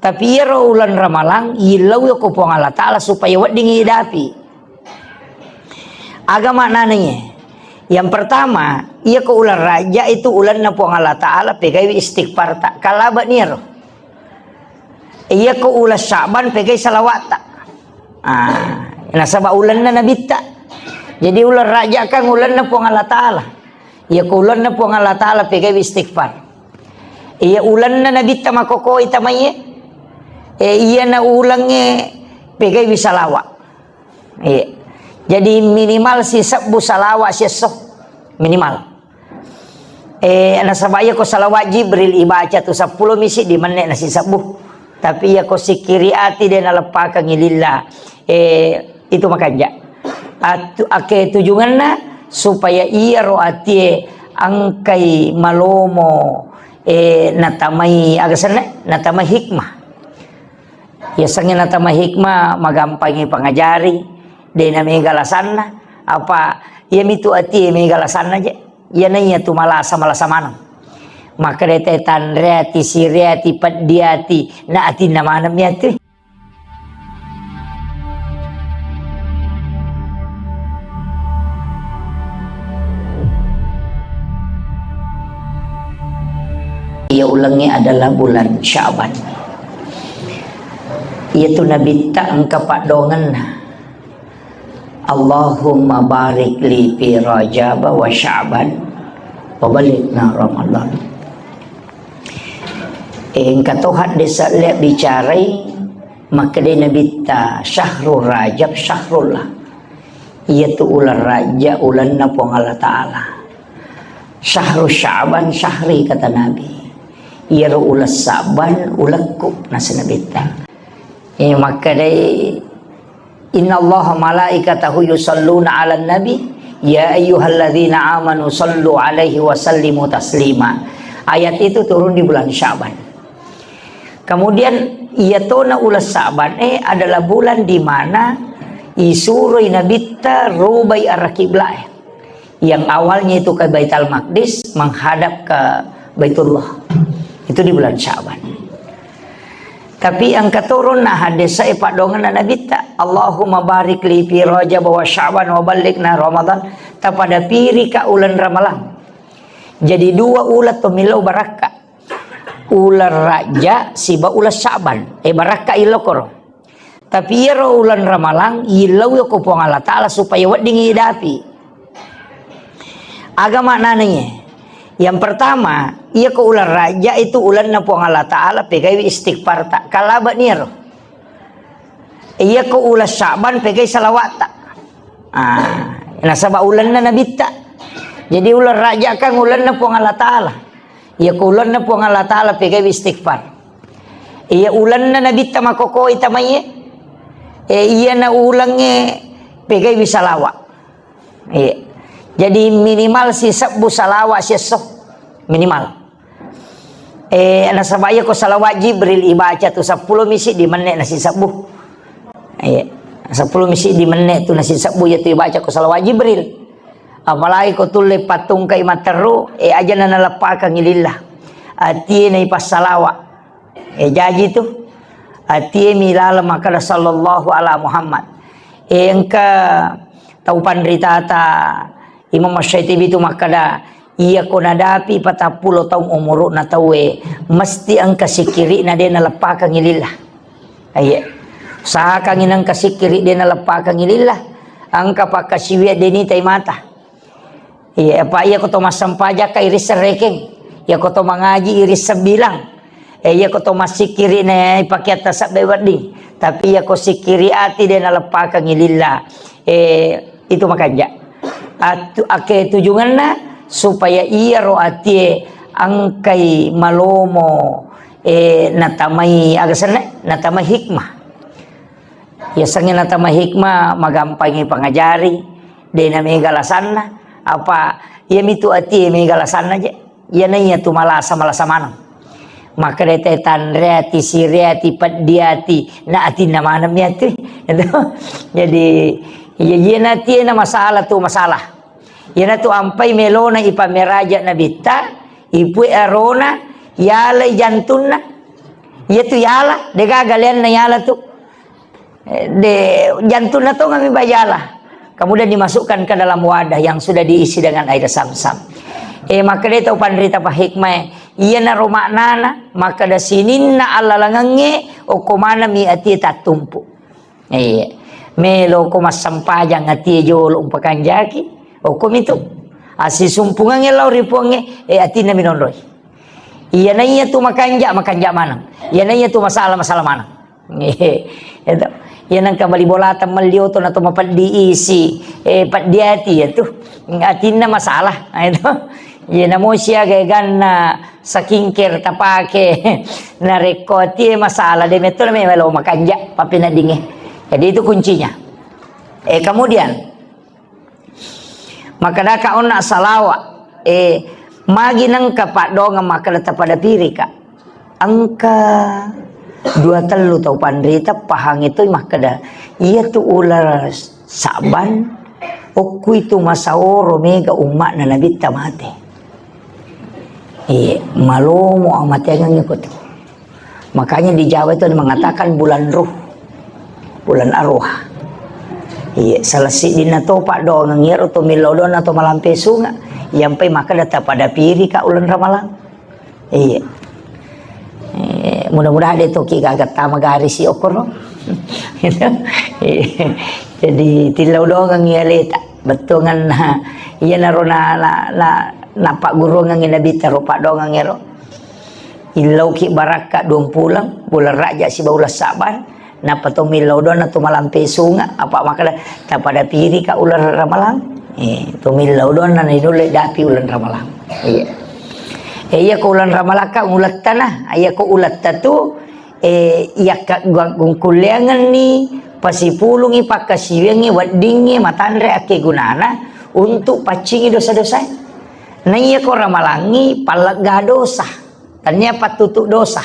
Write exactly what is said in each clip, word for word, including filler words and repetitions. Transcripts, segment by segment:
Tapi iyaro uleng Ramalang, illau ko Puang Allah Ta'ala supaya wedding idapi. Aga maknana iye? Yang pertama, iya ko uleng Rajab itu ulenna Puang Allah Ta'ala, pegaiwi istighfar ta. Kalaba niaro. Iya ko uleng Sya'ban, pegai salawat ta. Ah, nasaba ulenna Nabitta. Jadi uleng Rajab kan ulenna Puang Allah Ta'ala. Iya ko ulenna Puang Allah Ta'ala, pegaiwi istighfar. Iya ulenna Nabitta makokoi tamaiye. Eh, iya na ulengnge pegaiwi salawat. Iya. Jadi minimal sisebbu salawat siesso. Minimal. Eh, nasaba iya ko salawat Jibril ibaca tu seppulo misi di menne nasisebbu. Tapi iya ko sikiri ati de naleppakengi lillah. Eh, itu makanja. Atu-, ake tujunganna supaya iyaro atie engkai malomo, eh, natamai aga senna? Natamai hikmah. Yasengnge natamai hikmah, magampangi pangajari, de namega lasanna, apa iya mitu atie mega lasanna je. Iya naiya tu malasa, malasa maneng. Makkeda te tanreati, sireati, peddiati, na atinna maneng miatu. Iya ulengnge adalah bulan Sya'ban. Iyatu Nabitta engka paddoangenna. Allahumma barik li fi Rajab wa Sya'ban wa ballighna Ramadan. Eh, engka to haddese' le bicarai, makkedai Nabitta, "Syahrul Rajab syahrullah." Iyatu uleng Rajab ulenna Puang Allah Ta'ala. "Syahru Sya'ban syahri," kata Nabi. "Iyaro uleng Sya'ban ulekku," nasa Nabitta. Eh, makkedai, "Innallaha malaikatahu yusalluna 'alan nabi, ya ayyuhalladzina amanu sallu 'alaihi wa sallimu taslima." Ayat itu turun di bulan Sya'ban. Kemudian, iyatona uleng Sya'ban, eh, adalah bulan di mana isuroi Nabitta rubai arah kiblat, eh. Yang awalnya itu ke Baitul Maqdis, menghadap ke Baitullah. Itu di bulan Sya'ban. Tapi engka toronna haddese' paddoangenna Nabitta, "Allahumma barik li fi Rajab wa Sya'ban wa ballighna Ramadan." Tapada pirika uleng Ramalang. Jadi dua uleng to millau barakka. Uleng Rajab siba uleng Sya'ban. Eh, barakka ilokoro. Tapi iyaro uleng Ramalang, illau ko Puang Allah Ta'ala supaya wedding idapi. Aga maknana iye? Yang pertama, iya ko uleng Rajab itu ulenna Puang Allah Ta'ala, pegaiwi istighfar ta. Kalaba niaro. Iya ko uleng Sya'ban, pegai salawat ta. Ah, nasaba ulenna Nabitta. Jadi uleng Rajab kan ulenna Puang Allah Ta'ala. Iya ko ulenna Puang Allah Ta'ala, pegaiwi istighfar. Iya ulenna Nabitta makokoi tamaiye. Eh, iya na ulengnge pegaiwi salawat. Iya. Jadi minimal sisebbu salawat siesso. Minimal. Eh, nasaba iya ko salawat Jibril ibaca tu seppulo misi di menne nasisebbu. Iya. Seppulo misi di menne tu nasisebbu iyatu ibaca ko salawat Jibril. Apalagi ko tulle pattungkai matteru, eh, aja na naleppakengi lillah. Atie na ipassalawa. Eh, jaji tu. Atie mi laleng makkeda sallallahu ala Muhammad. Eh, engka tau panritata Imam Asy-Syatibi tu makkeda, iya ko nadapi patappulo taung umuru'na tauwe, mesti engka sikkiri'na de naleppakengi lillah. Iya. Usahakangi nengka sikkiri de naleppakengi lillah. Engka pakkasiwiang de nitai mata. Iya, apa iya ko to massempajakka irisseng rekeng. Iya ko to mangaji irisseng bilang. Eh, iya ko to massikkiri ne ipakeatta sebbe wedding. Tapi iya ko sikkiri ati de naleppakengi lillah. Eh, itu makanja. Atu-, ake tujunganna supaya iyaro atie engkai malomo, eh, natamai aga senna, natamai hikmah. Yasengnge natamai hikmah, magampangi pangajari, de namega lasanna, apa iya mitu atie mega lasanna je. Iya naiya tu malasa, malasa maneng. Makkeda te tanreati, sireati, peddiati, na atinna maneng miatu. Jadi, iya, iya natie na masalah tu masalah. Iyanatu ampai melona ipameraja Nabitta, ipue arona, yalai jantunna. Iya tu yala, de gaga leanna yala tu. Eh, de, jantunna tongeng mi bayala. Kemudian dimasukkan ke dalam wadah yang sudah diisi dengan air Zamzam. Eh, makkeda tau panrita pahikmah, iyanaro maknana, makkeda sininna allalangengnge, okko maneng mi atie tattumpu. Iya. Melo ko massempajang atie jolo umpakanjaki, okko mitu. Asisumpungangnge lao ri Puangnge, eh, atinna minonroi. Iyana iya tu makanja, makanja maneng. Iyana iya tu masalah, masalah maneng. Itu. Iya nengka bali bolata melli oto na to mapeddi isi, eh, peddi ati ya tu. Atinna masalah. Nah, itu. Iya namo siaga ganna skincare tapake. Narekko atie masalah de metto na memang lo makanja pappeneddingnge. Jadi itu kuncinya. Eh, kemudian Makkedaka onna salawa, eh, magi nengka paddoangeng makkeda tapada pirika. Engka dua tellu tau panrita pahangi toi makkeda, iya tu uleng Sa'ban, okku itu masaoro mega umma'na Nabitta mate. Iya, malomo amateangengngi ko tu. Makanya di Jawa itu ada mengatakan bulan ruh, bulan arwah. Iya, salah siddinna to paddoangeng iyaro to millau doanna to malampe sunga. Iyampai makkeda tapada pirika uleng Ramalang. Iya. Eh, mudah-mudahan de toki gaga tama garisi okoro. Gitu. Iya. Jadi tillau doangeng iya leta. Bettuangenna iyanaro na, na, na, nappagguruangengngi Nabitta ro paddoangeng ero. Illauki barakka duang puleng, bulan Rajab sibawa uleng Sa'ban, nappa to millau doanna to malampe sunga, apa makkeda tapada pirika uleng Ramalang. Eh, to millau doanna na inulle dapi uleng Ramalang. Iya. Eh, iya ko uleng Ramalang ka uletta na, iya ko uletta tu, eh, iya ka gua-, gungkulleangenni, pasipulungi, pakkasiwiangngi, weddingngi, matanre akkegunana untuk paccingi dosa-dosa. Na iya ko Ramalangngi pallegga dosa. Tania pattutu dosa.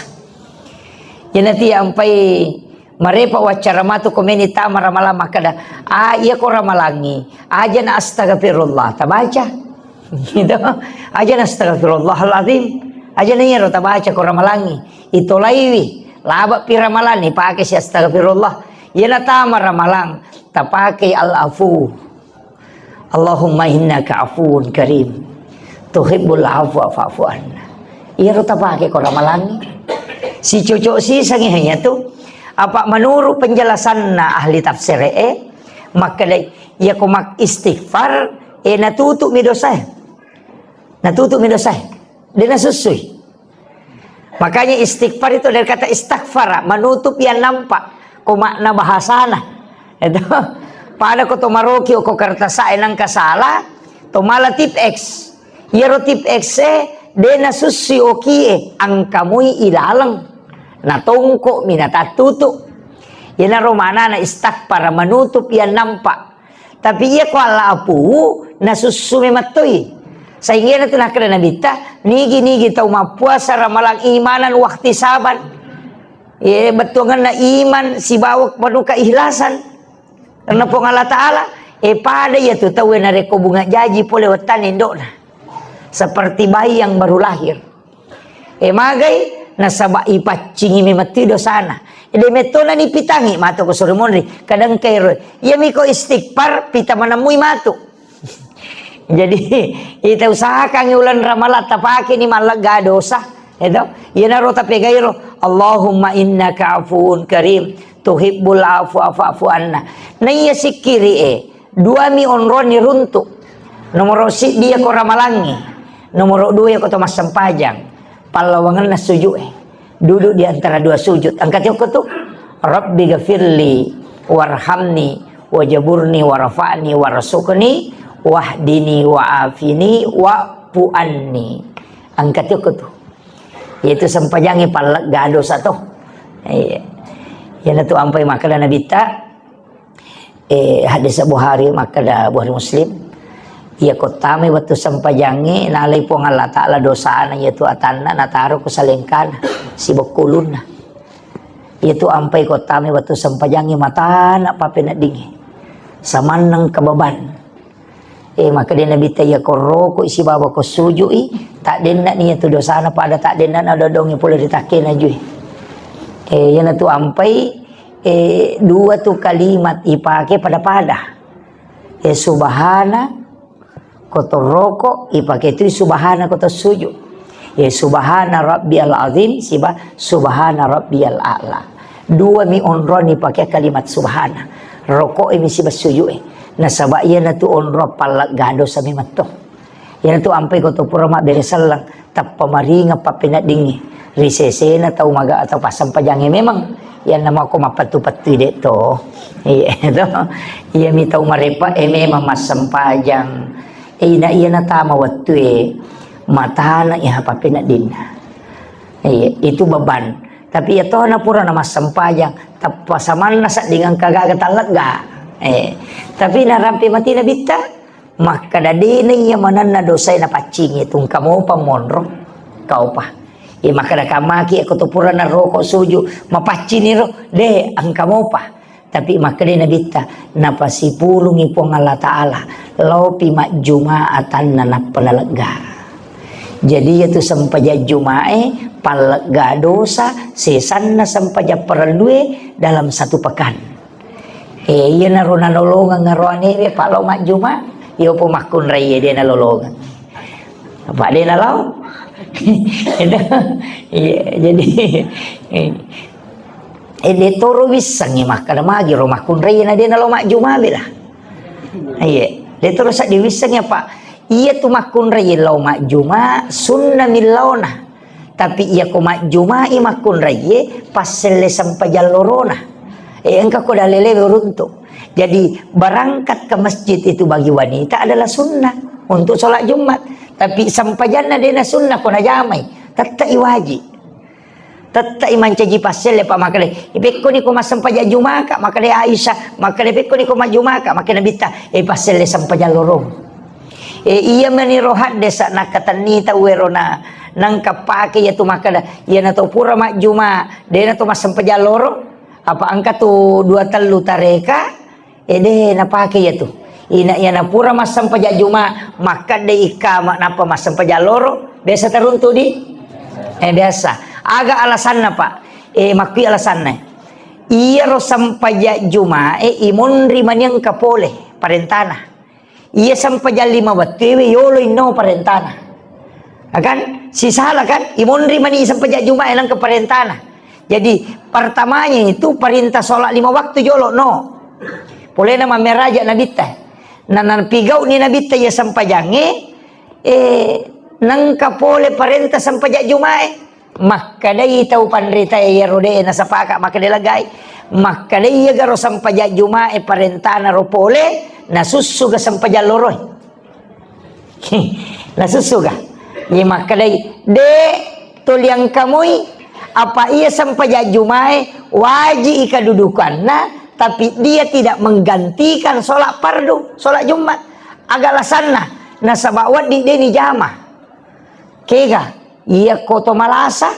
Iyanatu ampai marepa waccara matu komeni tama Ramalang makkeda, ah, iya ko Ramalangngi, aja na astagfirullah tabaca. Gitu. Aja na astagfirullahaladzim. Aja na iyaro tabaca ko Ramalangngi. Itolaiwi, labe'pi Ramalang ni pake si astagfirullah. Iyana tama Ramalang, tapake al-afu. Allahumma innaka afuwun karim, tuhibbul afwa fa'fu anna. Iyaro tapake ko Ramalangngi. Sicocok sisangi hanya tu. Apa menurut penjelasanna ahli tafsir e, makkeda iya ko mak istighfar, eh, natutu mi dosa. Natutu mi dosa. De nasussui. Makanya istighfar itu dari kata istaghfara, menutup yang nampak. Ko makna bahasana. Itu. Pada ko to maroki ko kertas e nangka salah, to mala tip X. Iyaro tip X e, de nasussui oki e, angkamui ilaleng. Natongko mi natattutu. Iyanaro maknana istaghfara, menutup yang nampak. Tapi iya ko Allah apu, nasussu memettoi. Sehingga itu nakkeda Nabitta, nigi-nigi tau mappuasa Ramalang imanan wahtisaban. Iya, bettuangenna iman sibawa penuh keikhlasan. Karena Puang Allah Ta'ala, eh, pada iya tu tau narekko bunga jaji pole wettana indokna. Seperti bayi yang baru lahir. Eh, magai, nasaba ipaccingi memettoi dosana. De mettona nipitangi, matu ko sore monri, kadang kairo. Iya miko istighfar, pita manemmui matu. Jadi, kita usahakan uleng Ramalang tapake ni mallegga dosa. Itu, iyanaro tapegairo, Allahumma innaka afuwun karim, tuhibbul afwa fa'fu anna. Na iya sikkiri e, Duami onronni runtu. Nomoro siddi iya ko Ramalangngi. Nomoro dua iya ko to massempajang. Pallawangenna sujud e. Duduk di antara dua sujud. Angkat yoko tu. Rabbi gafirli warhamni wajaburni warfa'ni warzuqni wahdini wa'afini wa'fu anni. Angkat yoko tu. Yaitu sempajangi pallegga dosa to. Iya. Iyanatu ampai makkeda Nabitta, Eh, hadis Bukhari, makkeda Bukhari Muslim, iya ko tamai wettu sempajangnge, nalai Puang Allah Ta'ala dosana, iyatu atanna, nataro ku salengkana, sibokkulunna. Iyatu ampai ko tamai wettu sempajangnge, matana papeneddingnge. Samanneng kebeban. Eh, makkeda Nabitta iya ko roko sibawa ko sujui, taddenna ni iyatu dosana pada taddenna na dodongnge pole ri takkena jui. Eh, iyanatu ampai, eh, dua tu kalimat ipake pada-pada. Eh, subhana, ko to roko, ipake tu subhana ko to suju. Eh, subhana rabbiyal azim, siba subhana rabbiyal a'la. Dua mi onroni pake kalimat subhana. Roko e mi siba suju e. Nasaba iyanatu onro palleggado sami matto. Iyanatu ampai ko to pura mabbere selleng, tappa maringa pappeneddingngi ri sesena tau maga atau passempajangnge memang. Iyanna mako mappettu-pettui de to. Iya to. Iyami tau marepa e memang massempajang. E ina iya natama wettue matana iya pappeneddinna. Iya, itu beban. Tapi iya to na pura na massempajang, tappa samanna sedding engka gaga tallegga. Eh, tapi narampe mati Nabitta, Makkeda, "Dena iya manenna dosae napaccingi tu, engka mopa monro, engka opa." Iya, makkeda kamaki, "Ko to purana roko suju, mapaccini ro." "De, engka mopa." Tapi makkeda Nabitta, "Napasipulungi Puang Allah Ta'ala, laopi majjuma atanna nappa nalegga." Jadi, iya tu sempajang Jumae, pallegga dosa, sesanna sempajang parellue dalam satu pekan. Eh, iyanaro nanolongeng aroanewe, Pak, lao majjuma, iya po makkunrai, iya, de nalolongeng. Apa de nalao? Itu, iya, jadi, eh, eh, de toro wissengi makkeda magi ro makkunrai na de nalao majjuma bela. Iya, de toro sa diwissengi apa? Iya tu makkunrai lao majjuma, sunna millaona. Tapi iya ko majjumai makkunraiye, passelle sempajang lorona. Eh, engka ko dalelewe uruntu. Jadi, berangkat ke masjid itu bagi wanita adalah sunnah untuk sholat Jumat. Tapi sempajanna dena sunnah ko najamai, tettai wajib. Tettai mancaji passelle, Pak, makkeda, "Pekkoni ko massempajang Jumaka?" Makkeda Aisyah, makkeda, "Pekkoni ko majjumaka?" Makkeda Nabitta, "Eh, passelle sempajang lorong." Eh, iya meni ro haddesa nakatenni tau ero na, nangka pake iya tu makkeda, "Iya na to pura majjuma, de na to massempajang loro, apa engka tu dua tellu tareka, eh, de na pake iya tu." Ina iya na pura massempajang Juma, makkeda ikama nappa massempajang loro, biasa taruntu di? Eh, biasa. Aga alasanna, Pak? Eh, makkui alasanna. Iya ro sempajang Juma, eh, imonri mani engka pole parentana. Iya sempajang lima wettuewe yolo inno parentana. Ya kan? Sisala kan? Imonri mani sempajang Jumae nangka parentana. Jadi, pertamanya itu perintah sholat lima waktu jolo, no. Polena mammeraja Nabitta. Na, napigau ni Nabitta iya sempajangnge, eh, nangka pole parentah sempajang Jumae. Makkedai tau panritae, iyaro de nasapaka makkeda legai. Makkedai, "Iyagaro sempajang Jumae parentana ro pole, nasussuga sempajang loroe?" Nasussuga? Iya makkedai, "De, toliangkamui, apa iya sempajang Jumae waji i kedudukanna, tapi dia tidak menggantikan sholat fardu, sholat Jumat." Aga alasanna? Nasaba wedding de nijama. Kega, iya ko to malasa,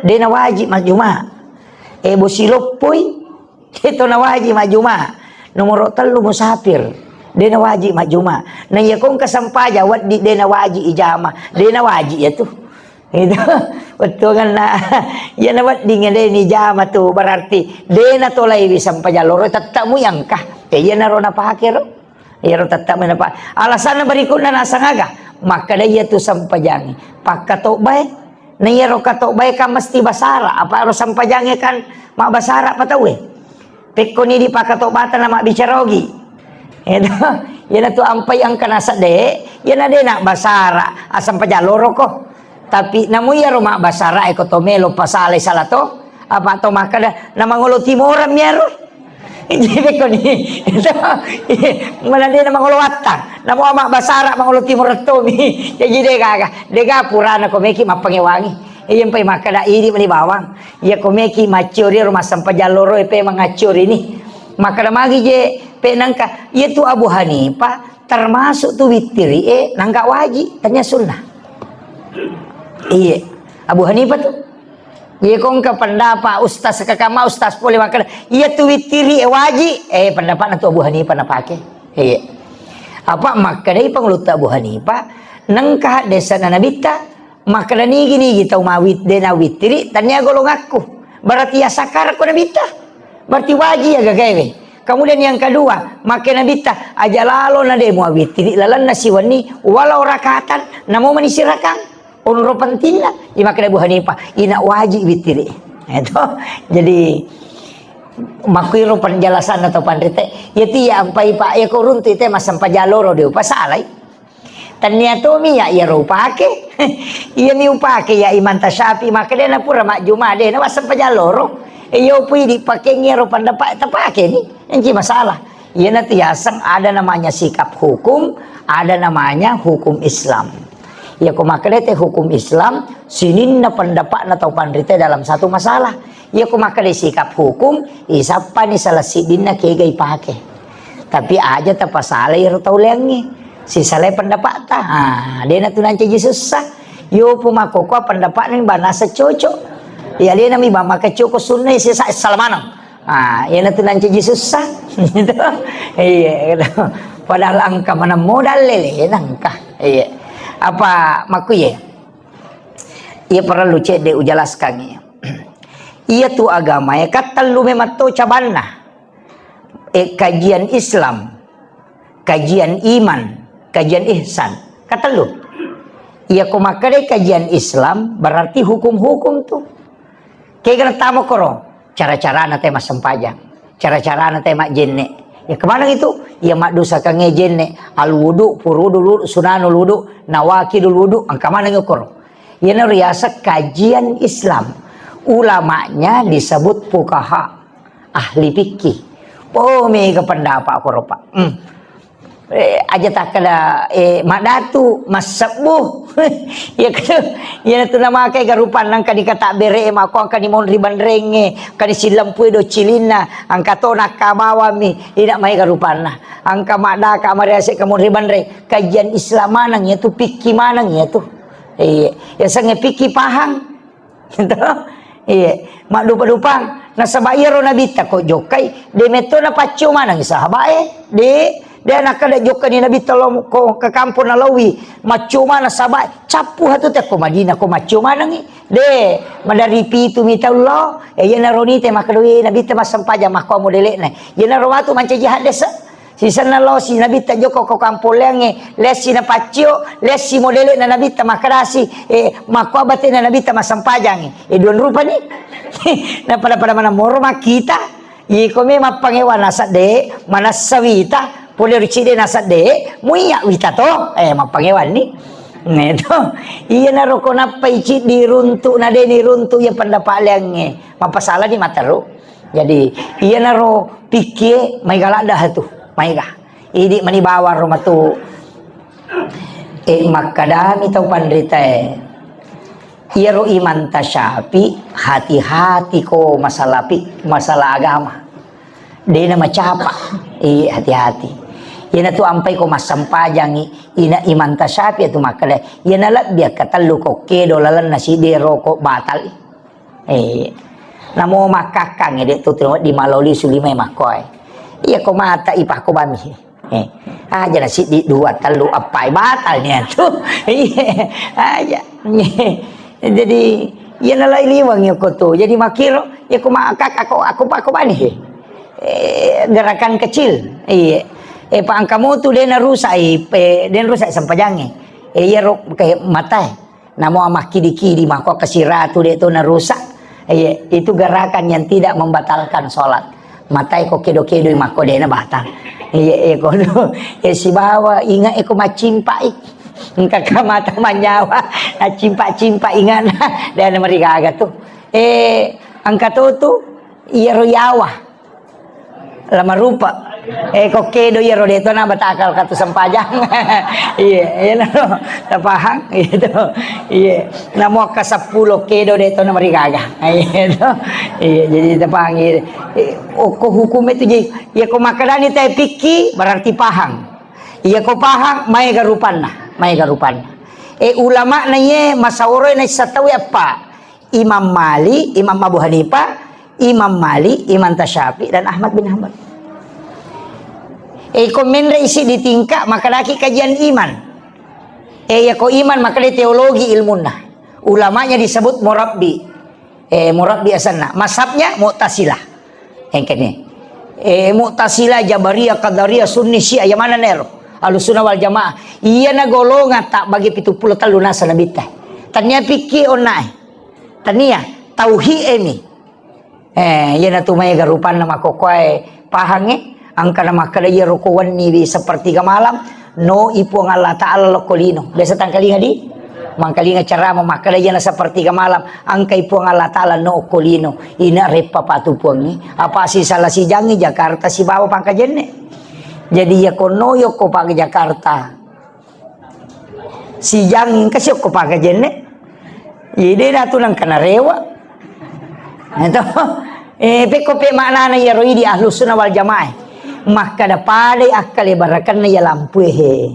de nawaji majjuma. E, bosi loppoi, de to nawaji majjuma. Nomoro tellu musafir, de nawaji majjuma. Na iya ko engka sempajang wedding de nawaji ijama, de nawaji iya tu. Itu, wettuanna, iya na wedding de nijama tu, berarti de na tolaiwi sempajang loro, tette'mu iya engka. E, iya naro napake ro. Iyaro tette' menapa. Alasanna berikutna naseng aga? Makkeda iya tu sempajangnge pakkatobbae. Na iyaro katobbae kan mesti basara, apa ro sempajangnge kan mabbasara pa tauwe. Pekkoni di pakkatobbata na mabbicara ogi. Itu, iyana tu ampai engka nasedde, iyana de na basara, asempajang loroko. Tapi namu iyaro mabbasara e ko to melo pasalai sala to, apa to makkeda na mangolo timorang mi iyaro. Jadi ko ni, mana de na mangolo wattang, namo mabbasara mangolo timorang to mi. Jadi de gaga, de ga purana ko meki mappangewangi. Iya mpai makkeda idi mani bawang. Iya ko meki macciori ro massempajang loro e pe mangacciori ni. Makkeda magi je pe nangka, iya tu Abu Hanifah termasuk tu wittiri e nangka waji, tanya sunnah. Iya, Abu Hanifah tu. Iya ko engka pendapat ustaz kakama ustaz pole makkeda, iya tu wittiri e waji, eh pendapatna tu Abu Hanifah napake. Iya. Apa makkedai pangulutta Abu Hanifah, nengka haddesana Nabitta, makkeda nigi-nigi tau mawit-, de nawittiri, tania golongakku. Berarti ya sakara ko nabitta. Berarti wajib ya gagaewe. Kemudian yang kedua, make nabitta, aja lalo na de muawittiri lalenna siwenni walau rakatan, namo mani sirakang. Onro pentingna, imakkeda Abu Hanifah, ina wajib wittiri. Itu. Jadi, makkuiro penjelasan atau panrite, ya ti ya ampai, Pak, ya ko runtu ite massempajang loro de upasalai. Tania tomi ya, ya ro upake. Iya mi upake ya Imam Tasyafi, makkeda na pura majjuma de na massempajang loro. E, yo pui dipake iyaro pendapat tapake ni. Enci masalah. Iyanatu yaseng ada namanya sikap hukum, ada namanya hukum Islam. Iya ko makkeda te hukum Islam, sininna pendapatna tau panrite dalam satu masalah. Iya ko makkeda sikap hukum, isappani salah siddinna kega ipake. Tapi aja tapasala iyaro tau leangnge. Sisalai pendapatna. Ah, dena tu nancaji sussa. Yo po makkokkoe pendapatna mi banasa cocok. Iya dena mi ba-, maka cocok sunna sisa salamanang. Ah, iyanatu nancaji sussa. Gitu. Iya, gitu. Padahal engka maneng modal lele, nengka. Iya. Apa makkuye? Iya, parellu cedde ujelaskan iya. Iya tu agama ya, kan tellu memang to cabanna. Eh, kajian Islam, kajian iman, kajian ihsan. Katellu. Iya, ko makkedai kajian Islam, berarti hukum-hukum tu. Kega tamo koro, cara-carana te massempajang, cara-carana te majjenne. Ya kemana itu? Ya maddusakangnge jenne, al wudu, furudul wudu, sunanul wudu, nawakidul wudu, engka maneng koro. Iyana riaseng kajian Islam. Ulamanya disebut fuqaha, ahli fikih. Oh, mega pendapat koro, Pak. Hmm. Eh, aja takkeda, eh, madatu, massebbu. Ya kan? Iyanatu namakai garupanna engka dikatabbere, mako engka dimonri banrengnge, engka disillempui do cilinna, engka to nakka bawammi, ina mai garupanna. Engka maddaka mariase ka monri banreng, kajian Islam maneng ya tu, fikih maneng ya tu. Iya, ya sange fikih pahang. Gitu. Iya, maddupa-dupang. Nasaba iyaro nabitta ko jokkai, de metto napaccio maneng sahabae, de, de nakkeda jokkani nabitta lo ko ke kampung nalawi, maccio maneng sahabae, cappu hatu te ko Madinah ko maccio manengi. De, madari pitu mi tau lo, e, iyanaro nite makkedoi nabitta massempajang makko modele'na. Iyanaro matu mancaji haddese. Sisenna losi nabitta jokka ko kampoleangnge, lessi napaccio, lessi modele na nabitta makkedasi, eh, makko abatena nabitta massempajangnge. Eh, duan rupani. Na pada-pada mana moro makkita. Iko me mappangewa nasadde, manassa wita, pole ricide nasadde, muiya wita to, eh, mappangewanni. Neto, iya naro ko nappai ciddi runtu na deni runtu iya pendapat leangnge, mapasala di materu. Jadi, iyanaro pikkie maega ladda tu, maega. Idi mani bawang ro matu. Eh, makkadami tau panritae. Iyaro Imam Tasyafi, hati-hati ko masalah fik-, masalah agama. Dena macapa. Eh, hati-hati. Iyana tu ampai ko massempajangi, ina Imam Tasyafi tu makkada, iyana lebbi akkatellu ko kedo lalenna sidero ko batal. Eh, namo makkakkangnge, de' tu tiro di maloli sulimai makkoe. Iya ko mata ipakko bami. Eh, aja na siddi dua tellu eppai batal ni atu. Iya, aja. Jadi, iya nalai liwang ya ko tu. Jadi makkiro, ya ko makkakka ko, ako, ako bani. Eh, gerakan kecil. Iya. Eh, pa engka motu de' narusak, eh, pe-, de' narusak sempajangnge. Eh, iya ro ke matae. Namo makkidi-kidi mako kasiratu de' to narusak. Iya, itu gerakan yang tidak membatalkan sholat. Matai ko kedo-kedo mako de' na batal. Iya, iya, kono. Iya, sibawa ingat iko maccimpai. Engka ka mata manyawa, maccimpa-cimpa ingat. De' na marigaga tu. Eh, engka to tu, iya ro yawa. Lama rupa. Eh, ko kedo iyaro de' to na batakal katu sempajang. Iya, iya no. Tapahang gitu. Iya. Namo ka seppulo kedo de' to na marigaga. Iya to. Iya, jadi tapahang iya. Eh, okko hukum itu jadi, iya ko makkadani tae pikki berarti pahang. Iya ko pahang maega rupanna, maega rupanna. Eh, ulama na iye masaworo na issatawi apa? Imam Malik, Imam Abu Hanifah, Imam Malik, Imam Tasyafi, dan Ahmad bin Hanbal. Eh, ko menre isi di tingkat, makkadaki kajian iman. Eh, iya ko iman, makkada teologi ilmunna. Ulamanya disebut murabbi. Eh, Murabbi asenna. Mazhabnya Mu'tazilah. Engkene. Eh, Mu'tazilah, Jabariyah, Qadariyah, Sunni, Syiah, yang mana nero? Ahlussunnah wal Jamaah. Iya na golongan tak bagi pitu pulo tellu nasa nabitta. Tania pikki onnae. Tania tauhi emi. Eh, iya na tu maega rupanna makokkoe pahange. Angka na makkeda iya roko wenni di sepertiga malam. No i Puang Allah Ta'ala lokko lino. Biasa tangkalinga di? Mangkalinga ceramah makkeda iya na sepertiga malam. Angka i Puang Allah Ta'ala no okko lino. Ina reppa patu puangi. Apa si salah sijangi Jakarta sibawa Pangkajenne. Jadi iya kono yokko pa Jakarta. Sijangi kasi okko Pangkajenne. Ide datu nangka narewa. Itu. Eh, pekko pe maknana iya roi di Ahlussunnah wal Jamaah. Makkeda padai akkale barakanna iya lampue he.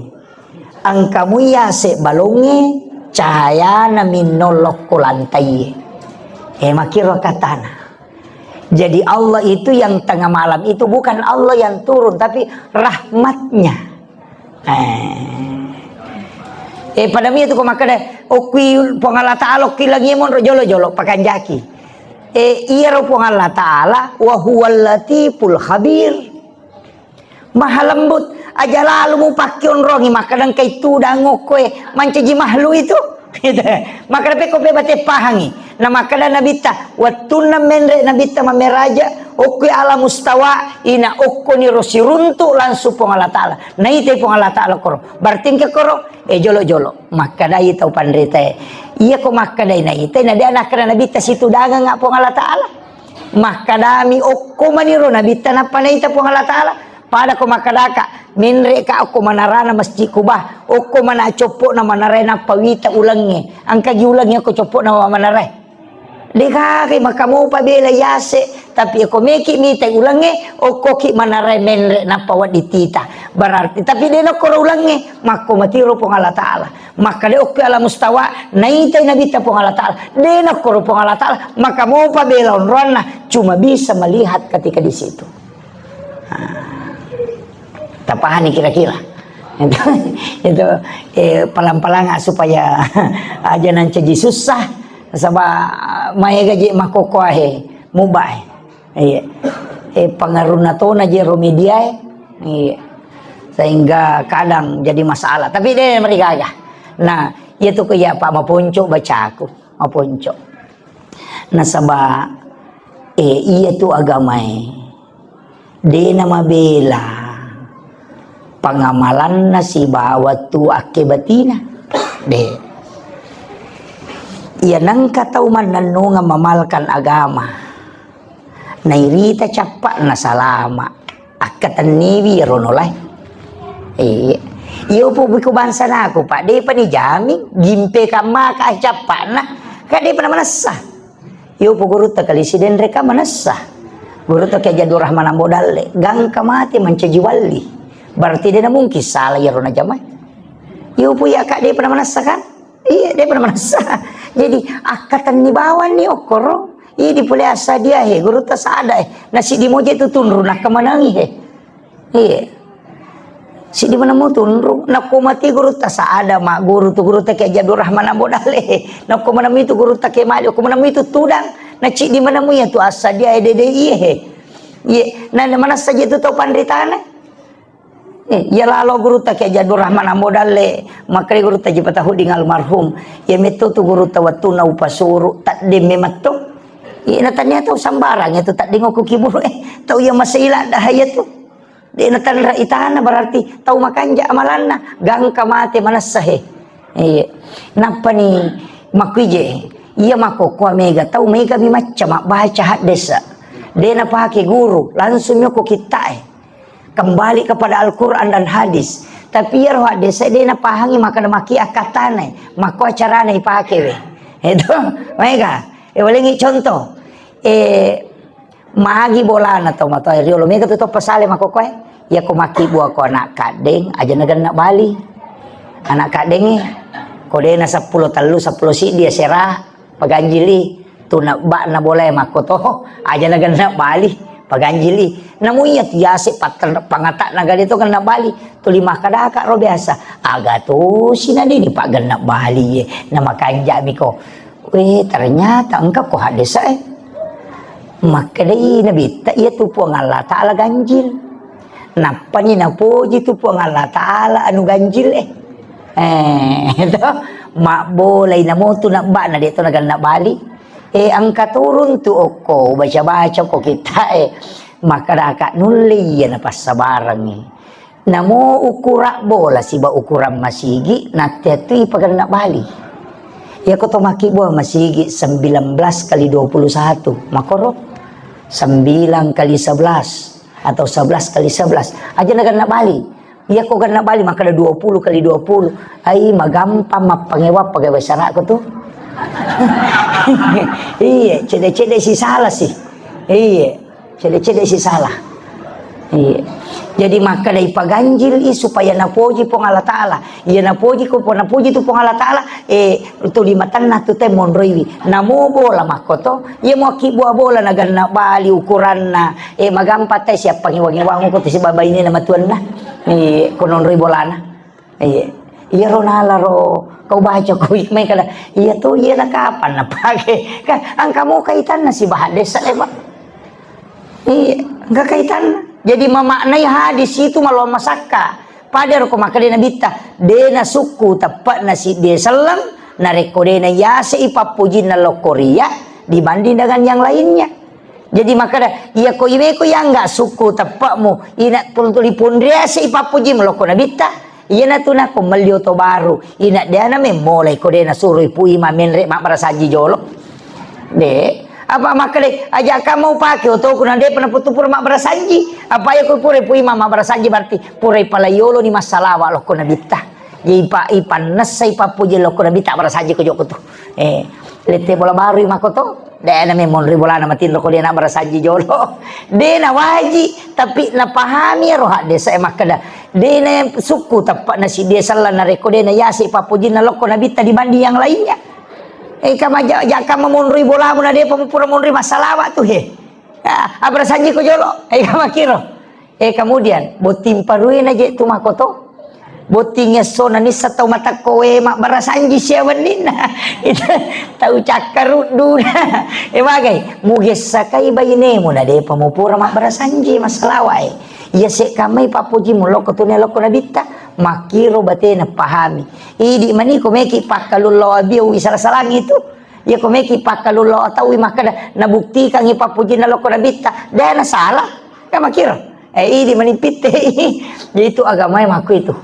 Angkamu yase balongnge cahayana minno lokko lantai. Eh, makiro katana. Jadi Allah itu yang tengah malam itu bukan Allah yang turun, tapi rahmatnya. Eh. Eh, pada mi itu ko makkeda, okui Puang Allah Ta'ala, okui langi monro jolo-jolo, pakanjaki. Eh, iya ro Puang Allah Ta'ala, wa huwal latiful khabir. Maha lembut, aja lalu mu pakke onrongi, makkeda engka itu dangokko e, mancaji mahlu itu. Gitu. Makkeda pekko pe bate pahangi. Na makkeda Nabitta, wettunna menre Nabitta mameraja, okko ala mustawa, ina okko ni ro siruntu langsung Puang Allah Ta'ala. Naitai Puang Allah Ta'ala koro. Berarti engka koro, eh, jolo-jolo. Makkedai tau panritae. Iya ko makkedai naitai, na dia nakkeda Nabitta situ dangang Puang Allah Ta'ala. Makkedami okko maniro Nabitta nappa naita Puang Allah Ta'ala. Pada ko makkedaka, menre ka okko manarana Masjid Kubah, okko mana coppo na manarae nappa wita ulengnge. Angkagi ulengnge okko coppo na manarae. Dekakai makamopa bela yase, tapi ko meki mitai ulengnge, okkoki manarae menre nappa wedding tita. Berarti, tapi de nokkoro ulengnge, makko matiro Puang Allah Ta'ala. Makkeda okko ala mustawa, naitai Nabitta Puang Allah Ta'ala. De nokkoro Puang Allah Ta'ala, makamopa bela onroanna, cuma bisa melihat ketika di situ. Nah, tapahani kira-kira. Itu, itu, eh, palang-palang supaya aja nancaji susah, saba maega je makokkoahe, mubae. Iya. Eh, pengaruhna tona je ro media e. Iya. Sehingga kadang jadi masalah. Tapi de marigaga. Nah, iya tu ko iya Pak maponco bacaku, maponco. Nasaba, eh, iya tu agamae. De namabela pangamalanna sibawa tu akkebatina. De. Iya nengka tau mannennungeng mamalkan agama. Nairita cappa'na salama. Akkatenniwi iyaro nolae. Iya. Iyo pu biko bangsa naku, Pak, depa ni jamin, gimpe kammaka cappa'na, ka depa na manessa. Iyo pu gurutta kali sidenre ka manessa. Gurutta ke Jadu Rahman Ambo Dalle, gangka mate mancaji walli. Berarti de na mungkin salah iyaro najamai. Iyo pu iya ka depa na manessa kan? Iya, de pernah manessa. Jadi, akkatenni bawanni okkoro. Iya, di pole asa dia he, gurutta sada he. Na siddi moje tu tunru, nakka manangi he. Iya. Siddi manemu tunru, nakko mati gurutta sada, ma guru tu gurutta ke Jadu Rahman Ambo Dalle he. Nakko manemu itu gurutta ke Mali, ko manemu itu tudang. Na siddi manemu iya tu asa dia he, dede iya he. Iya, na manessa je tu tau panritana. Eh, iya lalo gurutta Kiai Jadu Rahman Ambo Dalle, makkeda gurutta Haji Patahudin almarhum. Iya metto tu gurutta wettunna upasuru, tadding memetto. Iya na tania tau sambarang iya tu tadding okko kiburu, eh, tau iya masei ladda iya tu. De na tanra itana berarti tau makanja amalanna, gangka mate manessa he. Iya. Nappani makkuije, iya makkokkoe mega tau mega mi macca mabbaca haddesa. De na pake guru, langsung mi okko kittae. Kembali kepada Al-Quran dan hadis. Tapi iyaro haddese de napahangi makkeda maki akkattana, makko acarana ipake we. Itu, maega. E, walengi contoh. E, magi bolana tau matoa riolo mega tu toppa sale makkokkoe. Iya ko maki bua ko anak kaddeng, aja nagenna bali. Anak kaddengnge, ko dena seppulo tellu, seppulo siddi asera. Paganjili, tu nabba'na bolae makkoto, aja nagenna bali, paganjili. Namu iya tu yase patten-, pangata'na gale to genna bali, tuli makkedaka ro biasa. Aga tosi na dini paggenna bali ye, na makanja miko. Eh, ternyata engka ko haddesa, eh. Makkedai Nabitta, iya tu Puang Allah Ta'ala ganjil. Nappani napoji tu Puang Allah Ta'ala anu ganjil, eh. Eh, to, mabbolai namotu nabba'na de to naganna bali. Eh, engka turun tu okko, baca-baca ko kita, eh. Makkadaka nulle iya napassabarangngi. Namo ukura bola siba ukuran masigi, natteattui paganna bali. Iyako to makkibua masigi sembilan belas kali dua puluh satu, makoro sembilan kali sebelas atau sebelas kali sebelas. Aja naganna bali. Iyako ganna bali makkada dua puluh kali dua puluh. Ai, magampang mappangewa pegawai saraku tu. Iya, cede-cede si salah sih. Iya. Cede-cede si salah. Iya. Jadi makkeda ipaganjil i supaya napoji Puang Allah Ta'ala. Iya napoji ko, napoji tu Puang Allah Ta'ala, eh, tuli matanna tu te monroiwi. Namo bola makkoto, iya mo akkibbua bola naganna bali ukuranna, eh, magampa te siappangi wangi-wangi ko tu sibabaine na matuanna. Eh, ko nonroi bolana. Iya. Iyaro nalaro kau baca ko mai kada, iya to, iya na kapan napake? Kan engka mo kaitanna sibaha desa, eh, Pak. Iya, engka kaitanna. Jadi mamaknai hadis itu maloang masakka. Pada ro ko makkeda Nabitta, de nasukku teppe'na siddie selleng, narekko de nayasei pappojinna lokko riya dibanding dengan yang lainnya. Jadi makkeda, iya ko iwe ko iya enggak sukku teppe'mu, ina tuli-tuli ponriasei pappojimmu lokko Nabitta, iyanatu nako melli oto baru, ina deana memmolai ko de nasuroi Pu Imang menre mabbarasanji jolo. De, apa makkeda, aja kamu pake otoku na depa naputtu pura mabbarasanji. Apa iya ko pura Pu Imang mabbarasanji berarti pura ipalaioloni massalawa lokko Nabitta. Jadi ipa-, ipannessai pappoji lokko Nabitta, mabbarasanji ko jokko tu. Eh, lette bola baru i makko to. De na memmonri bolana matinro ko de na mabbarasanji jolo. De na waji, tapi napahami ero haddesa e makkeda. De na sukku teppe'na siddie selleng narekko de nayasei pappojinna lokko Nabitta dibanding yang lainnya. Eh, kama ja-, ja-, kama monroi bolamu na depa mupura monroi massalawa tu, he. Ah, abbarasanji ko jolo. Eh, kama kiro. Eh, kemudian, botting paruena je tu makko to. Botting esso na nissa tau matakko we mabbarasanji sia wenninna. Itu tau cakkaruddu. Eh, magai, mugessakai bainemu na depa mupura mabbarasanji massalawa e. Iya se kamai pappojimu lokko tune lokko Nabitta, makkiro batena pahami. Idi mani ko meki pakkalullo abio wisala-salangi tu. Iya ko meki pakkalullo tau makkeda nabuktikangi pappojinna lokko Nabitta. De na salah. Kan makkiro. Eh, idi mani pitte. Jadi itu agama e makko itu.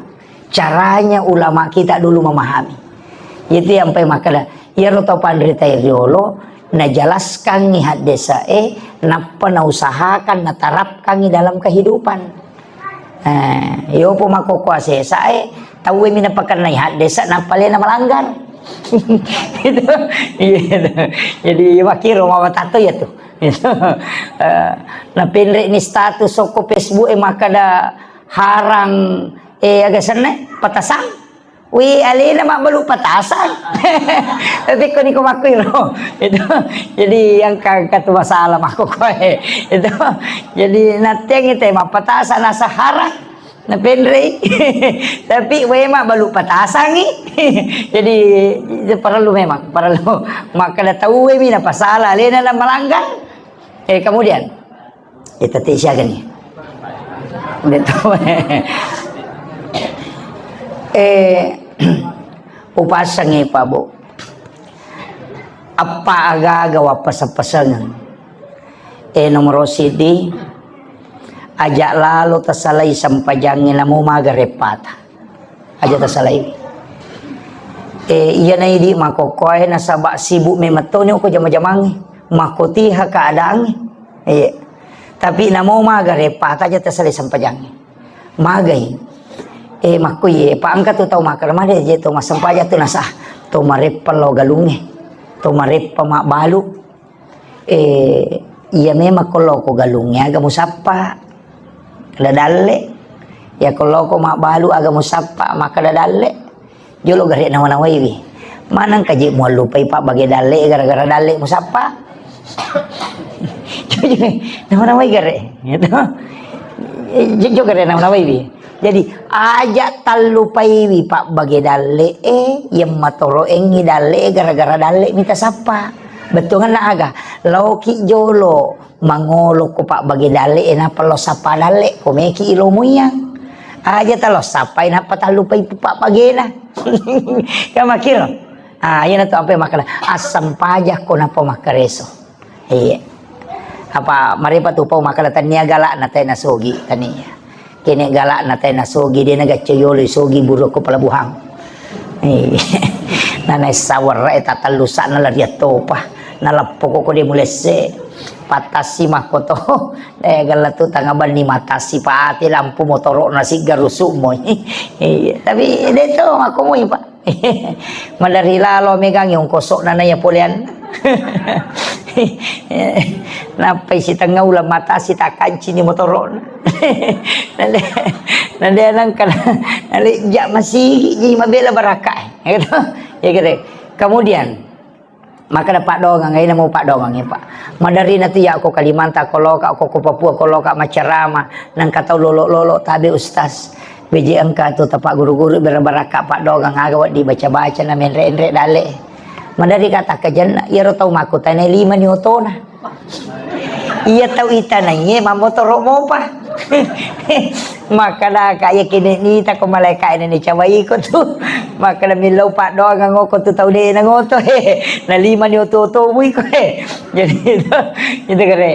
Caranya ulama kita dulu memahami. Itu yang paling makkeda. Iyaro tau panrita riolo, najelaskangi haddesa e, nappa nausahakan natarapkangi dalam kehidupan. Eh, yopo makkokkoe sesa e, tauwe mi napakennai haddesa, nappa lena melanggar. Gitu. Iya, gitu. Jadi, makkiro mawatato ya tu. Gitu. Eh, napenre ni status soko Facebook e makkeda harang, eh, aga senna, patasang. Wi, alena mabbalu patasang. Tapi ko niko makkuiro. Itu. Jadi yang ka-, katu masalah makkokkoe. Itu. Jadi nateng itu mappatasang nasa harang. Napenrei. Tapi we mabbalu patasangi. Jadi itu perlu memang, perlu. Makkeda tauwe mi napasala, alena na melanggar. Eh, kemudian Iya, tette siaga ni. Nde tau. Eh, upasengi, Pak, Bu. Eppa aga-aga wappaseng-pasengeng. Eh, nomoro siddi, aja lalo tasalai sempajangnge namo maga reppata. Aja tasalai. Eh, iyana idi makkokkoe nasaba sibuk memettoni ko jama-jamangnge. Makkotiha keadaangnge. Iya. Tapi namo maga reppata aja tasalai sempajangnge. Magai. Eh, makko iye, pa engka tu tau makkeda, made je to massempajang tu nasa. To mareppa lao galungnge. To mareppa mabbalu. Eh, iya memang ko loko galungnge aga musappa. Kada dalle. Ya ko loko mabbalu aga musappa, makkeda dalle. Jolo gare nawa-nawaiwi. Maneng kaji muallupai pabbage dalle gara-gara dalle musappa. Nawa-nawai gare. Gitu. Jolo gare nawa-nawaiwi. Jadi, aja tallupaiwi pabbage dalle'e, yemma toroengngi dalle'e gara-gara dalle' mita sappa. Bettuanna aga? Laoki jolo mangolo ko pabbage dalle'e, nappa lo sappa dalle', ko meki ilo muiang. Aja talo sappai nappa tallupai pabbagena. Kan makkiro. Ah, iyana tu ampe makkeda, assempajang ko nappa makkareso. Iya. Apa marepa tu pau makkeda, tania galakna tae nasogi, tania. Kene galakna tae nasogi, de nagacce yolo sogi buru ko pelabuhan. Iya. Nana sawarra e tatellu sakna lari attopa. Naleppoko ko de mulesse. Patasi makkoto. Eh, gella tu tanga banni matasi pate lampu motoro na sigga rusuk moi. Iya. Tapi de to makko moi, Pak. Maderri lalo megangi ongkosokna naiya poleanna. Nappai sitengnga uleng matasi takkancini motorona. Nade, nade nangka nalejja masigi ji mabela barakae. Ya gitu. Ya gitu. Kemudian, makkeda paddoangeng, aina mau paddoangeng, Pak. Maderri natu ya ko Kalimantan, ko loka, ko, ko Papua, ko loka macerama, nangka tau lolo-lolo tabe ustaz. Beje engka tu tapa guru-guru bera-, barakka paddoangeng aga wedding baca-baca na menre-enre dalle. Maderri kata kejenna, iyaro tau makkutanai lima ni otona. Iya tau itanaiye mammotoro mopa. Makkeda ka iya kene nita ko malaika ini ni cawaiko tu. Makkeda millau paddoangeng ko tu tau de na ngoto he. Na lima ni oto-oto mui ko he. Jadi itu, itu kere.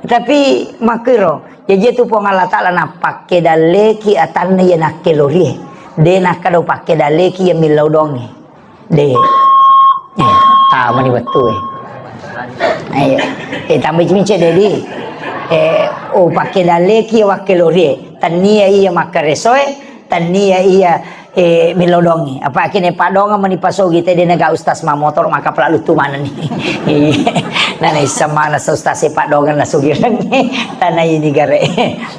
Tapi makkiro, jaji tu Puang Allah Taala napakke dalleki atanna iya nakkelorie. De nakkeda pakke dalleki iya millau donge. De. Eh, tamani wettu e. Ayo. Eh, tambai cimice dedi. Eh, oh, pakke dalleki iya wakkelorie. Tania iya makkaresoe. Tania iya, eh, milodongi. Apa kene paddoangeng mani pasogi te de naga ustaz mamotor maka pelalu tu mana ni. Iya. Nana issa mana sa ustaz e paddoangeng na sugireng. Tanah ini gare.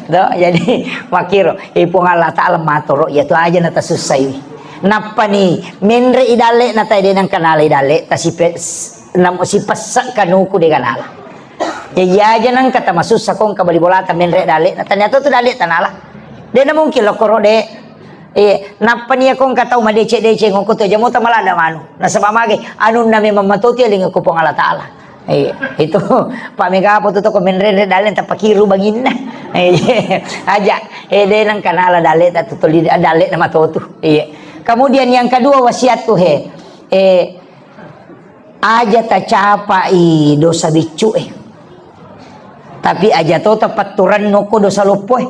Do, jadi makkiro, eh, Puang Allah Taala matoro, iya tu aja na tasussai. Nappani menre i dalle na tae de nangka nala i dalle, tasipe-, s-, nam-, sipesse kanuku de ganala. Ya, iya aja nangka tamasussa kong kabali bolata menre dalle na tania tu dalle tanala. De na mungkin lokoro de. Eh, nappa nia ko engka tau madeceng-deceng ko tu aja mota malada manu. Nasaba mage anunna memang matoti eling ko Puang Allah Taala. Eh, itu Pak Mega apa tu toko menre-re dalle tappa kiru banginna. Eh, aja, eh, de nangka nala dalle ta tutuli dalle na matotu. Iya. Kemudian yang kedua wasiat tu he. Eh, Aja tacapai dosa biccu e. Tapi aja to tapatturenno ko dosa loppo e.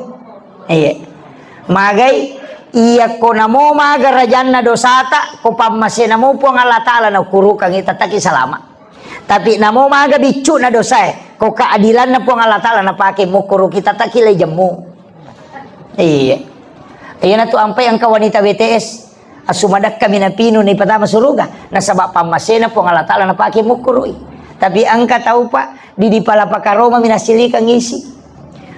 Iya. Magai, iya ko namo maga rajanna dosata, ko pammasena mo Puang Allah Taala na ukurukangi tattaki salama. Tapi namo maga biccu na dosa e, ko keadilanna Puang Allah Taala na pake mukuruki tattaki lai jemmu. Iya. Iya na tu ampai engka wanita B T S. Assumadakka minapinu ni patama suruga, nasaba pammasena Puang Allah Taala napake mukkurui. Tapi engka tau, Pak, di, di pala pakaroma minasilikang isi.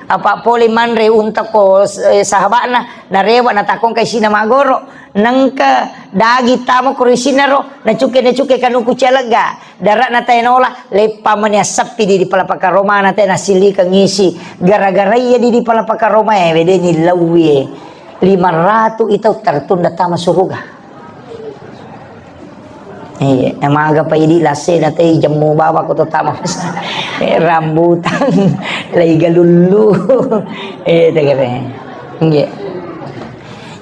Apa pole manre unta ko, eh, sahabatna, narewa natakongka isina magoro, nengka dagi tama koro isinaro, nacuke-nacuke kanuku cialegga. Dare'na tae nola, leppa mani assappi di, di pala pakaromana tae nasilikang isi. Gara-gara iya di, di pala pakaroma e, wedeni lawie. Lima ratu i tau tertunda tama suruga. Iya, maga pa idi lassena tae jemmu baba ko to tama. Eh, rambutan, lai galullu. Eh, tegere. Iya.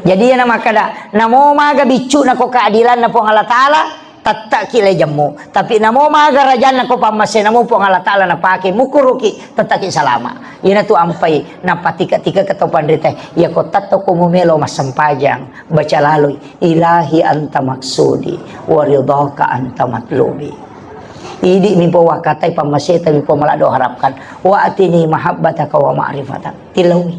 Jadi iya na makkeda, namo maga biccu na ko keadilan na Puang Allah Taala, tattaki lai jemmu. Tapi namo maga rajanna ko pammasena mo Puang Allah Taala napake mukuruki, tattaki salama. Iyanatu ampai napatika-tika ke tau panrita. Iya ko tatto ko mumelo massempajang, baca lalui, "Ilahi anta maksudi, wa ridhaka anta matlubi." Idi mi po wakatai pammaseta mi po malado harapkan. Wa atini mahabbataka wa ma'rifatak. Tilaui.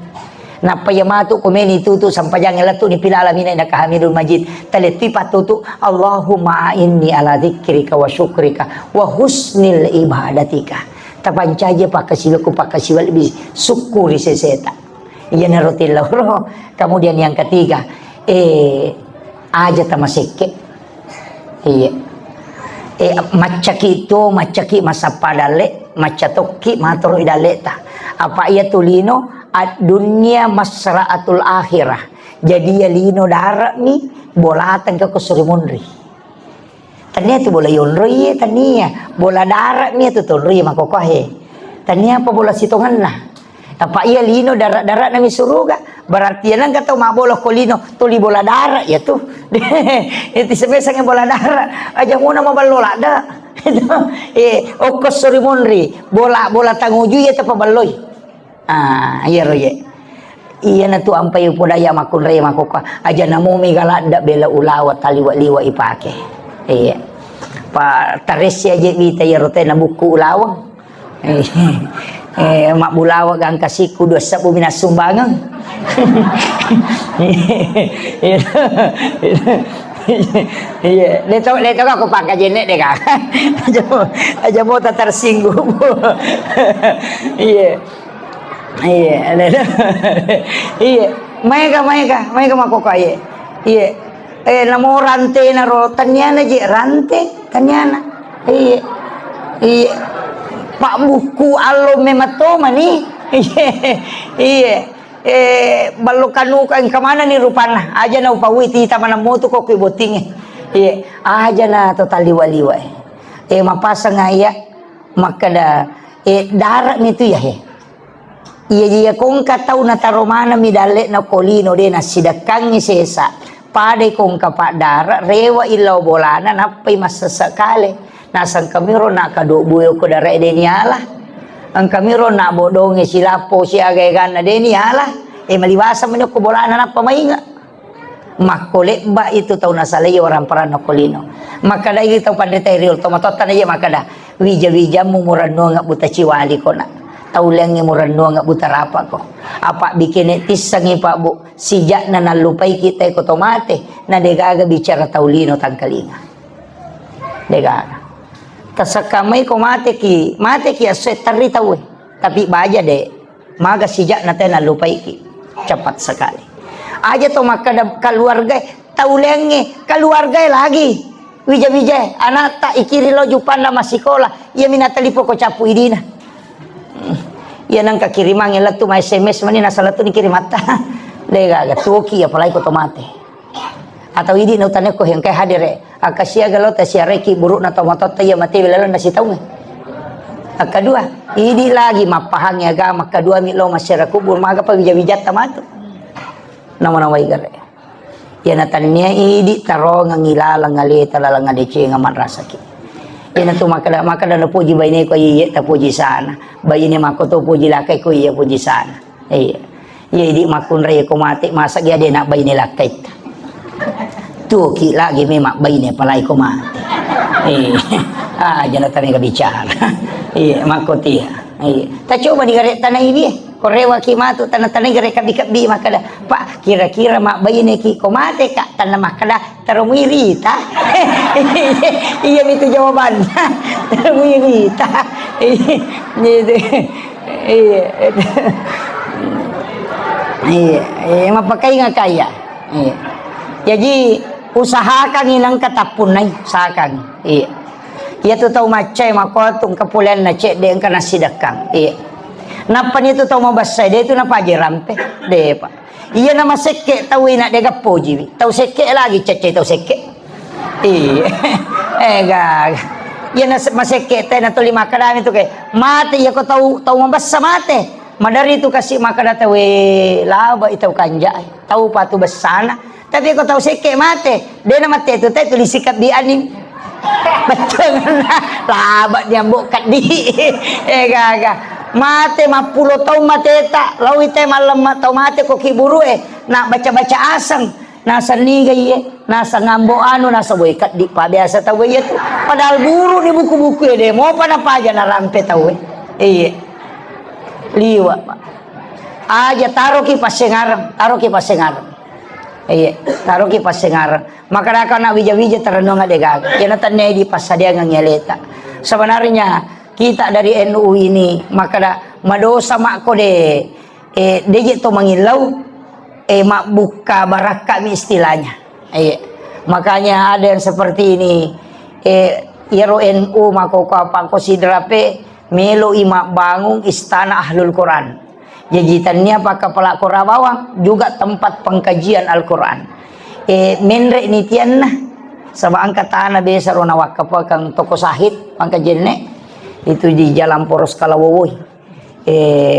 Nappa iya matu ko meni tutu sampajangnge lettu ni pila alamina innaka hamidul majid. Talettui pattutu, Allahumma a'inni ala dzikrika wa syukrika wa husnil ibadatika. Tapancaji pakkasiwiku pakkasiwi lebbi sukkuri seseta. Iyanaro tillauro. Kemudian yang ketiga, eh, aja tamasekke. Iya. Eh, maccaki to, maccaki massappa dalle, macca tokki matoro i dalleta. Apa iya tulino, ad-dunya masra'atul akhirah. Jadi iya lino dare'mi, bola tengka ko suri monri. Tania tu bola yonroi, tania. Bola dare'mi tu tonroi makokohe. Tania apa bola sitongenna. Apa iya lino dare'-dare'na mi suruga. Berarti iya nengka tau mabbola ko lino, tuli bola dare' iya tu. Itu semesangnge bola dare'. Aja muna maballo ladde. Eh, okko suri monri. Bola, bola tanguju iya tapaballoi. Ah, iyaro ye. Iyana tu ampai upodaya makkunrai makokko. Aja namo mega ladde bela ulawa taliwa-liwa ipake. Iya. Pa taresi aja wita iyaro te nabukku ulaweng. Eh, eh, mabbulawa gangka siku dua sebbu minasumbangeng. Iya. Iya. Leto, leto aku pakajenne deh, Kak. Aja mo, aja mo tak tersinggung. Iya. Iya, ada, ada. Iya. Maega, maega, maega makokoa, iya. Iya. Eh, namo rantena ro, taniana je rante, taniana. Iya. Iya. Pak buku allo mematoma ni. Iya. Iya. Eh, ballo kanuka engka manani rupanna. Aja na upaui tita maneng motu ko kui bottingnge. Iya. Aja na to taliwa-liwa. Eh, mapasang iya. Makkeda, eh, dare'mi tu iya he. Iya, iya, kongka tau nataro maneng mi dalle'na ko lino de nassidekkangngi sesa. Padai kongka paddare', rewe'i lao bolana, nappai massesse kale. Naseng engkamiro nakkadobbu e ko dare' de niala. Engkamiro nabbodongnge silappo siaga eganna de niala. E maliwasa meni ko bolana nappa mainge. Makko lebba itu tau nasalai orang paranna ko lino. Makkadai tau panrita riolo to matotta na iya makkada, wija-wijammu murennuang buta ciwali ko na. Tau lengnge murennuang buta rapa ko. Apa bikene tissangi Pak Bu, sijakna nallupai kita ko to mate, na degaga bicara tau lino tangkalinga. Degaga. Tasekkamai ko mate ki, mate ki asso terri tau. Tapi baja de. Maga sijakna te nallupaiki. Cepat sekali. Aja to makkada keluarga, tau lengnge, keluarga lagi. Wija-wija, anatta ikiri lo jupanna massikola, iya mina talipo ko cappu idina. Iya nengka kirimangnge lettu ma S M S mani nasala tu nikirimatta. Degaga tuoki apalagi ko to mate. Atau idi na utane ko hengkai hadere. Akka siaga lo tasiareki burukna tomatoatta iya mate wilaleng nasitaungnge. Akka dua, idi lagi mappahangi agama, akka dua mi lo masyarakat kubur, maga pa wija-wijatta matu. Nama-namai gare. Iya natannia idi tarongeng ilaleng aleta laleng adecenga manrasaki. Iya natu makkada, makkada napuji baine ko iya tapuji sana. Baine makko to puji lakai ko iya puji sana. Iya. Iya, idi makkunrai ko mate, masa dia de nabbaine lakkaitta. Tuoki lagi memang baine palai ko mate. Iya. Ah, jana tane bicara. Iya, makko tia. Iya. Ta coba di gare tanai dia. Ko rewaki matu tana-tanai gare kabbi-kabbi makkada, "Pak, kira-kira mabbaine ki ko mate, Kak?" Tana makkada, Taro muirita. Iya, itu jawabannya. Taro muirita. Iya, gitu. Iya. Iya, iya, mapakainga kaya. Iya. Jadi, usahakan inang katappunnai, usahakan. Iya. Iya tu tau maccai makotu engka poleanna cedde engka nasidekkang. Iya. Nappa ni tu tau mabessa de tu napaje rampe. De, Pak. Iya na masekke tau ina de gappojiwi. Tau sekke lagi cecce tau sekke. Iya. Eh, gaga. Iya na se-, masekke te na tuli makkadami tu ke. Mate iya ko tau, tau mabessa mate. Madari tu kasi makkada tawe laba i tau kanjai. Tau patu bessana. Tapi ko tau sekke mate, de na mate tu te tuli sikabbi ani. Betul. Laba dia mbok kaddi. Eh, gaga. Mate mappulo taung mateta, lawi te mallemma tau mate ko kiburu e, na baca-baca aseng, naseng niga iye, naseng ambo anu, naseng woi kaddi pa biasa tau iye tu. Padahal buru ni buku-buku e de, mopa napaja narampe tau e. Iye. Liwa, Pak. Aja taroki passengareng, taroki passengareng. Iya, taroki passengareng. Makkadaka na wija-wija tarennuang de gaga. Iyana tennedi passadiangengngi aleta. Sebenarnya kita dari N U ini makkada madosa makko de, eh, deje to mangillau, eh, mabbukka barakka mi istilahnya. Iya. Makanya ada yang seperti ini, eh, iyaro N U makko ko apa ko sidrape melo i mabbangung istana Ahlul Quran. Jaji tannia pakkapala kora bawang, juga tempat pengkajian Al-Quran. E, menre ni tianna, saba engka tana biasa ro nawakkapakang toko sahid, pangkajenne, itu di Jalan Poros Kalawowoi. E,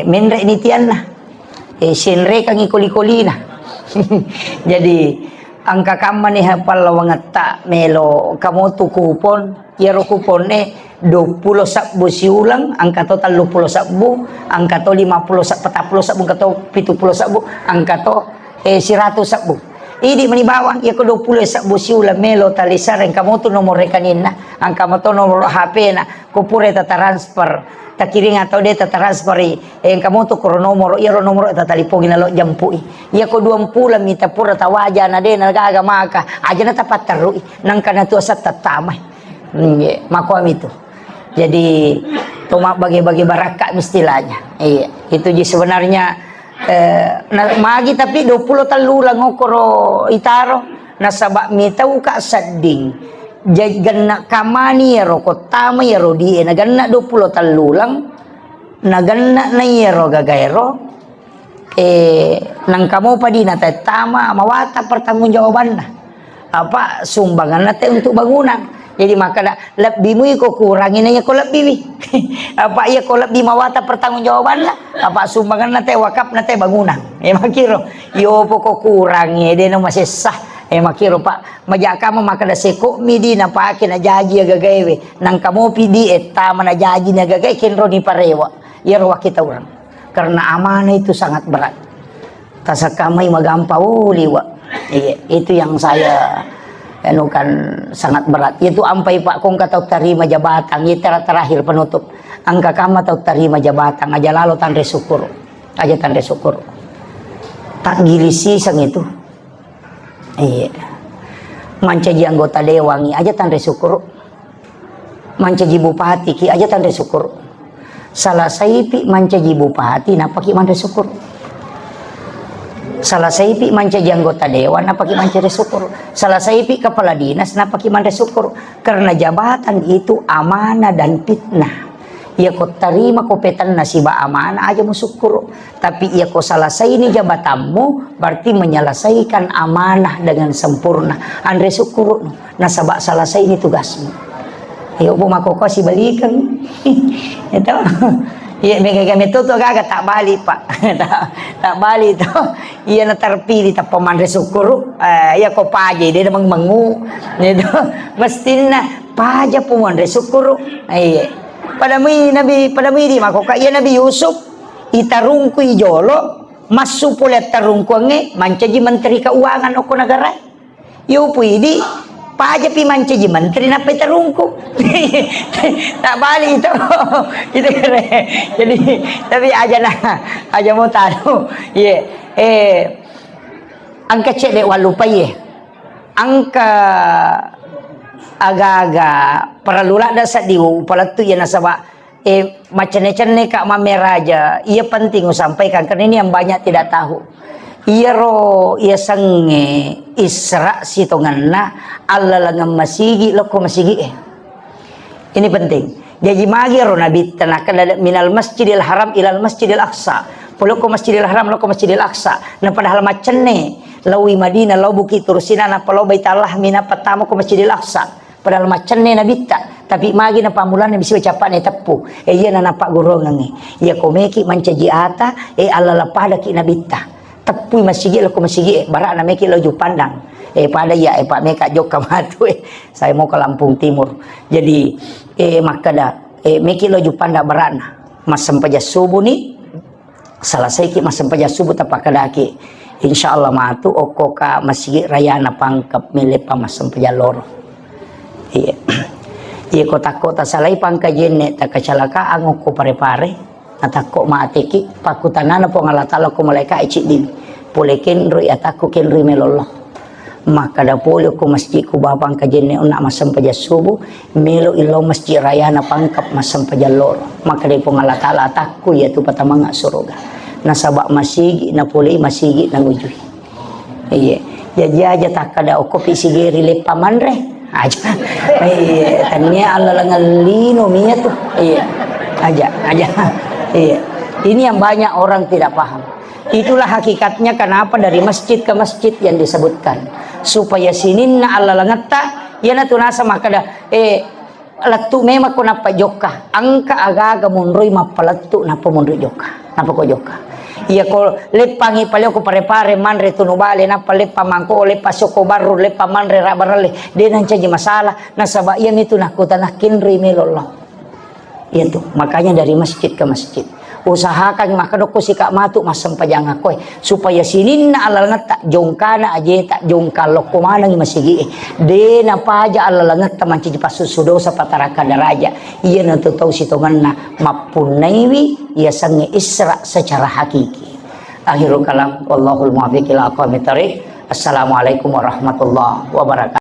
menre ni tianna. E, senrekangi koli-kolina. Jadi, engka kammani ha pallawangetta melo kamotu kupon, iyaro kuponne duappulo sebbu siuleng, engka to telluppulo sebbu, engka to limappulo se-, patappulo sebbu, engka to pituppulo sebbu, engka to, e, siratu sebbu. Idi mani bawang, iyako duappulo sebbu siuleng melo talisareng kamotu nomor rekeninna, engka mato nomor H P-na, ko pura ta transfer, takiring atau de ta transferi, e, engka moto koro nomoro, iyaro nomoro ta talipongi nalo jampu'i. Iyako duampuleng mita pura tawaja na de na gaga maka, aja na tapatterui, nangka na tuasa tattamai. Hmm, iya, makoami tu. Jadi, to mabbage-bage barakka istilahnya. Iya, itu ji sebenarnya, eh, na, magi tapi duappulo tellu uleng okkoro itaro, nasaba mitauka sedding. Ja-, genna kamani ero kottama ero die, nagenna duappulo tellu uleng, nagenna na iyaro gagaero, eh, nangka mopa dina tettama mawata pertanggungjawabanna. Apa sumbanganna te untuk bangunan. Jadi makkeda, lebbi mui ko kurangi na iyako lebbiwi. Apa iyako lebbi mawata pertanggungjawabanna, apa sumbanganna te wakafna te bangunan. E makkiro, yopo ko kurangi, de na masessa. E makkiro, Pak. Maja kama makkeda seko mi di napake najaji gagaewe. Nangka mopi di ettama najaji na gagae kenro ni parewa. Iyaro wakkitaureng. Karena amanah itu sangat berat. Tasakamai magampa, oh, liwa. Iya, itu yang saya anu kan sangat berat. Itu ampai Pak kongka tau tarima jabatan, itu ter-, terakhir penutup. Engka kama tau tarima jabatan, aja lalo tanre syukur. Aja tanre syukur. Tak gilisi sang itu. Iya. Mancaji anggota dewangi aja tanre syukur. Mancaji bupati ki aja tanre syukur. Salasaipi mancaji bupati, napaki manre syukur. Salasaipi mancaji anggota dewan, napaki mancaji syukur. Salasaipi kepala dinas, napaki manre syukur. Karena jabatan itu amanah dan fitnah. Iya ko tarima ko petanna siba amanah aja musyukkuru. Tapi iya ko salasaini jabatanmu, berarti menyelesaikan amanah dengan sempurna. Anre sukkuru'nu, nasaba salasaini tugasmu. Iya, upo makkokkoe sibalikeng. Itu. Iya, mega-mega metto tu gaga tak balik, Pak. Tak, tak balik tu. Iya na terpilih tappa manre sukkuru. Eh, iya ko paja de mengu-mengu. Itu. Mestinna paja pu manre sukkuru. Iya. Pada mui Nabi, pada mui di makkokkoe iya Nabi Yusuf. Itarungkui jolo, massu pole tarungkuangnge, mancaji menteri keuangan okko negara. Yo puidi, pajapi mancaji menteri nappai tarungku. Tak balik itu. Itu kere. Jadi, tapi aja nah, aja mau tahu. Iya. Eh, engka cedde wallupai. Engka aga-aga parellu ladde seddi upalettu iya nasaba Eh, maccenne-cenne ka mammeraja, iya penting usampaikan karena ini yang banyak tidak tahu. Iyaro iya sengnge Isra sitongenna allalengeng masigi lokko masigi e. Ini penting. Jaji magi ro Nabitta nakkeda minal Masjidil Haram ilal Masjidil Aqsa. Polokko Masjidil Haram lokko Masjidil Aqsa. Nah padahal maccenne lawi Madinah, lao Bukit Tursina, nappa lao Baitallah, mina pattama ko Masjidil Aqsa. Padahal maccenne Nabitta, tapi magi napammulana bisiwa cappa'na teppu. E, iyana napaggorongengngi. Iya ko meki mancaji ata, e, allala padaki Nabitta. Teppui masigi lokko masigi e, bara'na meki lo Jupandang. E, pada iya, e, Pak, meka jokka matu e. Saya mau ke Lampung Timur. Jadi, e, makkeda, e, meki lo Jupandang bara'na. Massempajang subuh ni, Salasaiki massempajang subuh tapakkedaki, insya Allah matu okko ka Masigi Rayana Pangkep, melleppa massempajang loro. Iya. Iya, ko takko tasalai pangkajenne, takacalakaan okko Pare-Pare, natakko mateki, pakkutanana Puang Allah Taala ko malaika e ciddimi. Pole kenroi atakku, kenroi melollo. Makkeda pole ko masjid ku bapang kajenne onna massempajang subuh, melo illau masjid rayana Pangkep massempajang loro. Makkeda Puang Allah Taala, atakku iya tu patamangnga suruga. Nasaba masigi napolei masigi nangujui. Iya. Jaji aja takkeda okko pi sigeri leppa manre. Aja. Iya, tania allalengeng lino mia tu. Iya. Aja, aja. Iya. Ini yang banyak orang tidak paham. Itulah hakikatnya kenapa dari masjid ke masjid yang disebutkan. Supaya sininna allalengetta, iyanatu naseng makkeda, eh, lettu memang ko nappa jokka. Engka aga-aga monroi mappalettu nappa monroi jokka. Nappa ko jokka. Iya ko leppangi paleo ko Pare-Pare manre tunu bale, nappa leppa mangko, leppa soko barru, leppa manre rabarelle. De nancaji masalah. Nasaba iyamitu nakkutana kenroi melo lao. Iya tu, makanya dari masjid ke masjid. Usahakan makkeda ko sika matu massempajang akkoe, supaya sininna allalengetta, jongkana ajeta, jongka lokko manengi masigi'e. De napaja allalengetta mancaji passussu dosa, pataraka daraja. Iyanatu tau sitongenna mappunnaiwi yasengnge Isra secara hakiki. Akhirul kalam, wallahul muwaffiq ila aqwamit thariq. Assalamualaikum warahmatullahi wabarakatuh.